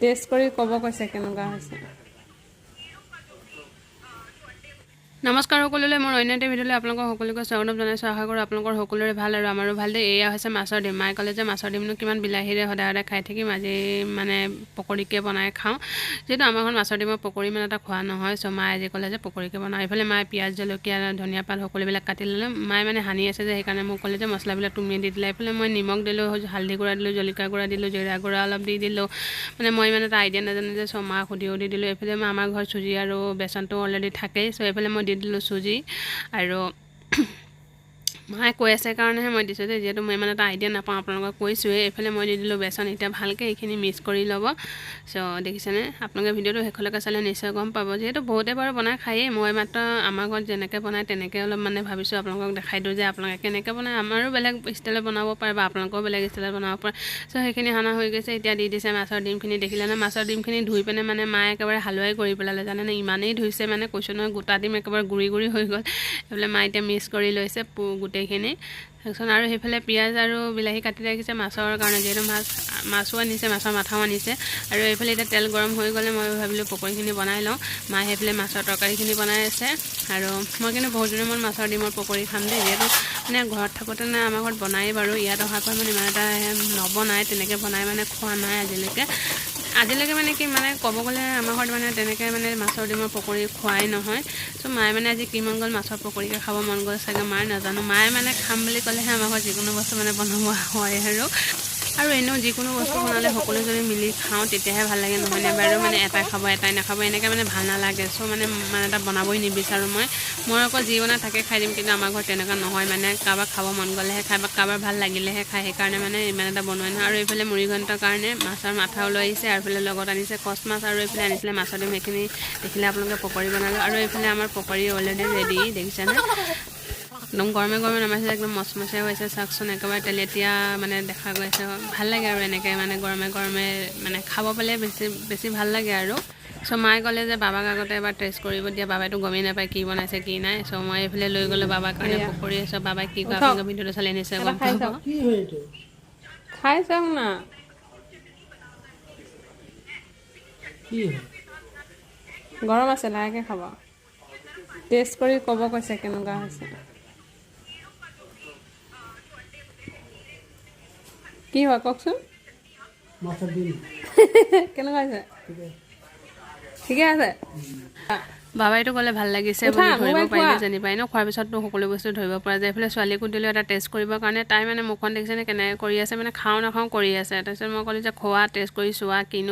Test কৰি ক'ব কৈছে কেনেকুৱা হৈছে। নমস্কাৰ সকলোলৈ, মোৰ অন্য এটা ভিডিঅ'লৈ আপোনালোকক সকলোকে স্বাগতম জনাইছোঁ। আশা কৰোঁ আপোনালোকৰ সকলোৰে ভাল আৰু আমাৰো ভাল দেই। এয়া হৈছে মাছৰ ডিম। মায়ে ক'লে যে মাছৰ ডিমনো কিমান বিলাহীৰে সদায় সদায় খাই থাকিম, আজি মানে পকৰীকে বনাই খাওঁ। যিহেতু আমাৰ ঘৰত মাছৰ ডিমৰ পকৰী মানে এটা খোৱা নহয়, চ' মায়ে আজি ক'লে যে পকৰীকে বনাওঁ। এইফালে মায়ে পিঁয়াজ, জলকীয়া, ধনিয়া পাত সকলোবিলাক কাটি ল'লে। মায়ে মানে সানি আছে যে, সেইকাৰণে মোক ক'লে যে মছলাবিলাক তুমিয়ে দি দিলা। এইফালে মই নিমখ দিলোঁ, হালধি গুড়া দিলোঁ, জলকীয়া গুড়া দিলোঁ, জিৰা গুড়া অলপ দি দিলোঁ। মানে মই ইমান এটা আইডিয়া নাজানো যে, চ' মাক সুধি সুধি দিলোঁ। এইফালে মই আমাৰ ঘৰত চুজি আৰু বেচনটো অলৰেডি থাকেই, চ' এইফালে মই দি দিলোঁ চুজি। আৰু মায়ে কৈ আছে কাৰণেহে মই দিছোঁ দেই, যিহেতু মই ইমান এটা আইডিয়া নাপাওঁ, আপোনালোকক কৈছোঁৱেই। এইফালে মই দি দিলোঁ বেচন। এতিয়া ভালকৈ এইখিনি মিক্স কৰি ল'ব। চ' দেখিছেনে, আপোনালোকে ভিডিঅ'টো শেষলৈকে চালে নিশ্চয় গম পাব। যিহেতু বহুতে বাৰু বনাই খায়েই, মই মাত্ৰ আমাৰ ঘৰত যেনেকৈ বনায় তেনেকৈ অলপ মানে ভাবিছোঁ আপোনালোকক দেখাই দিওঁ যে আপোনালোকে কেনেকৈ বনায়। আমাৰো বেলেগ ষ্টাইলত বনাব পাৰে বা আপোনালোকেও বেলেগ ষ্টাইলত বনাব পাৰে। চ' সেইখিনি সানা হৈ গৈছে। এতিয়া দি দিছে মাছৰ ডিমখিনি। দেখিলেনে, মাছৰ ডিমখিনি ধুই পিনে মানে মায়ে একেবাৰে হালোৱাই কৰি পেলালে জানেনে, ইমানেই ধুইছে মানে কৈছোঁ নহয়, গোটা ডিম একেবাৰে গুড়ি গুড়ি হৈ গ'ল। এইফালে মায়ে এতিয়া মিক্স কৰি লৈছে গোটেইখিনি। তাৰপিছত আৰু সেইফালে পিঁয়াজ আৰু বিলাহী কাটি ৰাখিছে মাছৰ কাৰণে, যিহেতু মাছো আনিছে, মাছৰ মাথাও আনিছে। আৰু এইফালে এতিয়া তেল গৰম হৈ গ'লে মই ভাবিলোঁ পকৰীখিনি বনাই লওঁ। মায়ে সেইফালে মাছৰ তৰকাৰীখিনি বনাই আছে। আৰু মই কিন্তু বহুত দিনৰ মূৰত মাছৰ ডিমৰ পকৰী খাম দেই, যিহেতু মানে ঘৰত থাকোঁতে মানে আমাৰ ঘৰত বনায়েই বাৰু, ইয়াত অহাৰ পৰা মানে ইমান এটা নবনায়, তেনেকৈ বনাই মানে খোৱা নাই আজিলৈকে। আজিলৈকে মানে কি মানে ক'ব গ'লে আমাৰ ঘৰত মানে তেনেকৈ মানে মাছৰ ডিমৰ পকৰী খোৱাই নহয়। চ' মায়ে মানে আজি কি মন গ'ল, মাছৰ পকৰীকে খাব মন গ'ল চাগে মাৰ, নাজানো। মায়ে মানে খাম বুলি ক'লেহে আমাৰ ঘৰত যিকোনো বস্তু মানে বনাব হয়। আৰু আৰু এনেও যিকোনো বস্তু বনালে সকলো যদি মিলি খাওঁ তেতিয়াহে ভাল লাগে, নহয়নে বাৰু? মানে এটাই খাব এটাই নাখাব এনেকৈ মানে ভাল নালাগে। চ' মানে মানে এটা বনাবই নিবিচাৰোঁ মই। মই আকৌ যি বনাই তাকে খাই দিম, কিন্তু আমাৰ ঘৰত তেনেকুৱা নহয়, মানে কাৰোবাক খাব মন গ'লেহে খায় বা কাৰোবাৰ ভাল লাগিলেহে খায়, সেইকাৰণে মানে ইমান এটা বনোৱাই নহয়। আৰু এইফালে মুড়ি ঘণ্টৰ কাৰণে মাছৰ মাথা লৈ আহিছে, আৰু এইফালে লগত আনিছে কচ মাছ, আৰু এইফালে আনিছিলে মাছৰ ডিম। সেইখিনি দেখিলে আপোনালোকে পকৰী বনালোঁ। আৰু এইফালে আমাৰ পকৰী অলৰেডি ৰেডি, দেখিছেনে? একদম গৰমে গৰমে নমাইছে, একদম মচমচীয়া হৈছে। চাওকচোন, একেবাৰে তেলেতীয়া মানে দেখা গৈছে। ভাল লাগে আৰু এনেকৈ মানে গৰমে গৰমে মানে খাব পালে বেছি বেছি ভাল লাগে। আৰু চ' মায়ে ক'লে যে বাবাক আগতে এবাৰ টেষ্ট কৰিব দিয়া, বাবাইতো গমেই নাপায় কি বনাইছে কি নাই। চ' মই এইফালে লৈ গ'লোঁ বাবাৰ কাৰণে পকৰী। চ' বাবাই কি কয় আপোনালোকে ভিডিঅ'টো চালে নিশ্চয় গম খাই পাব। চাওক। কি হয় এইটো? খাই চাওক না। কি হয়? গৰম আছে, লাহেকৈ খাব। টেষ্ট কৰি ক'ব কৈছে কেনেকুৱা হৈছে। কি হয় কওকচোন? মাছৰ ডিম। কেনেকুৱা হৈছে? ঠিকে। ঠিকে আছে। বাবাইতো ক'লে ভাল লাগিছে উঠা, বুলি, ধৰিব মোবাইল পাৰিলে থোৱা। যেনিবা এনেও খোৱাৰ পিছততো সকলো বস্তু ধৰিব পৰা যায়। এইফালে ছোৱালীকো দিলোঁ এটা টেষ্ট কৰিবৰ কাৰণে। তাই মানে মুখখন দেখিছেনে কেনেকৈ কৰি আছে, মানে খাওঁ নাখাওঁ কৰি আছে। তাৰপিছত মই ক'লোঁ যে খোৱা, টেষ্ট কৰি চোৱা কিনো।